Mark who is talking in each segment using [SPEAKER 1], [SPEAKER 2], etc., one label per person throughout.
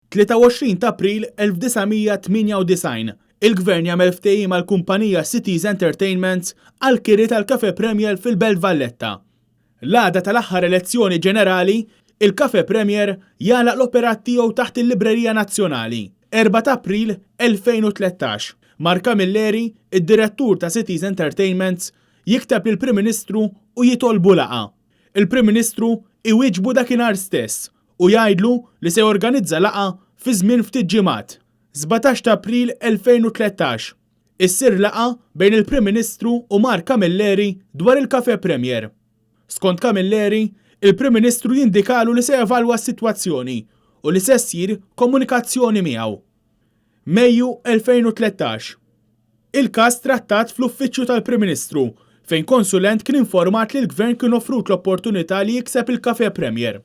[SPEAKER 1] 23 ta' April 1998, Il-Gvern jagħmel ftehim mal-kumpanija Cities Entertainments għall-kiri tal-Café Premier fil-Belt Valletta. L-għada tal-aħħar elezzjoni ġenerali, il-Café Premier jagħlaq l-operat tiegħu taħt il-Librerija Nazzjonali. 4 ta' April 2013, Mark Camilleri, id-Direttur ta' Cities Entertainments, jikteb lill-Prim Ministru u jitolbu laqgħa. Il-Prim Ministru iwieġbu dakinhar stess u jgħidlu li se jorganizza laqgħa fi żmien ftit ġimgħat. 17 ta' April 2013, Issir laqgħa bejn il-Prim Ministru u Mark Camilleri dwar il-Café Premier. Skont Camilleri, il-Prim Ministru jindikalu li se jevalwa s-sitwazzjoni u li se ssir komunikazzjoni miegħu. Mejju 2013, Il-każ trattat fl-Uffiċċju tal-Prim Ministru fejn konsulent kien informat li l-Gvern kien offrut l-opportunità li jikseb il-Café Premier.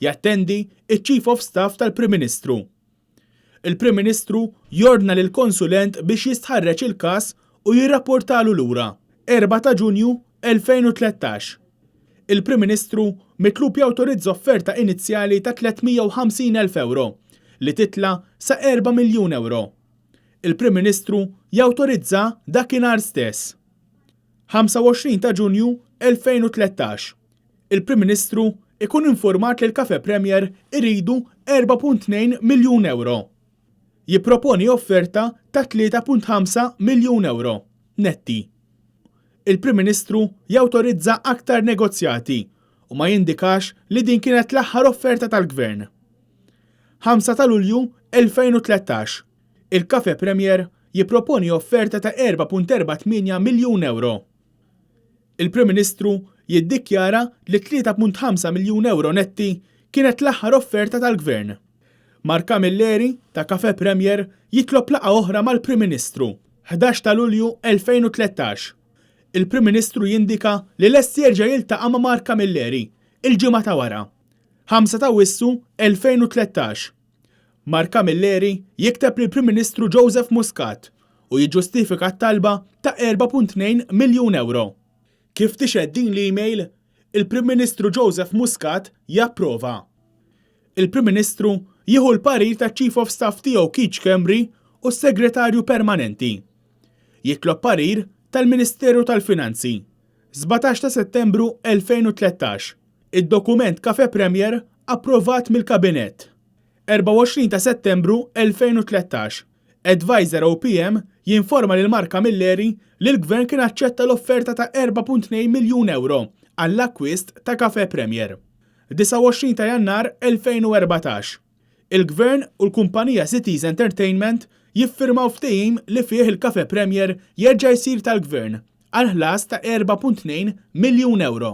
[SPEAKER 1] Jattendi iċ-Chief of Staff tal-Prim Ministru. Il-Prim Ministru jordna lill-konsulent biex jistħarreġ il-każ u jirrapportalu lura. 4 ta' Ġunju 2013. Il-Prim Ministru mitlub jawtorizza offerta inizjali ta' 350,000 ewro, li titla' sa 4 miljun ewro. Il-Prim Ministru jawtorizza dakinhar stess. 25 ta' Ġunju 2013. Il-Prim Ministru ikun infurmat li l-Café Premier iridu 4.2 miljun ewro. Jipproponi offerta ta' 3.5 miljun ewro, netti. Il-Prim Ministru jawtorizza aktar negozjati u ma jindikax li din kienet l-aħħar offerta tal-Gvern. 5 ta' Lulju 2013, Il-Café Premier jipproponi offerta ta' 4.48 miljun ewro. Il-Prim Ministru jiddikjara li 3.5 miljun ewro netti kienet l-aħħar offerta tal-Gvern. Mark Camilleri ta' Café Premier jitlob laqgħa oħra mal-Prim Ministru, 11 ta' Lulju 2013. Il-Prim Ministru jindika li lest jerġa' jiltaqa' ma' Mark Camilleri il-ġimgħa ta' wara. 5 ta' Awwissu 2013. Mark Camilleri jikteb lill-Prim Ministru Joseph Muscat u jiġġustifika t-talba ta' 4.2 miljun ewro. Kif tixhed din l-email, il-Prim Ministru Joseph Muscat japprova. Il-Prim Ministru jieħu l-parir taċ-Chief of Staff tiegħu Keith Schembri u s-Segretarju Permanenti. Jitlob parir tal-Ministeru tal-Finanzi. 17 ta' Settembru 2013, Id-dokument Café Premier approvat mill-Kabinett. 24 ta' Settembru 2013, Adviser OPM jinforma lil Mark Camilleri li l-Gvern kien aċċetta l-offerta ta' 4.2 miljun ewro għall-akkwist ta' Café Premier. 29 ta' Jannar 2014, Il-Gvern u l-kumpanija Cities Entertainment jiffirmaw ftehim li fih il-Café Premier jerġa' jsir tal-Gvern għal ħlas ta' 4.2 miljun ewro.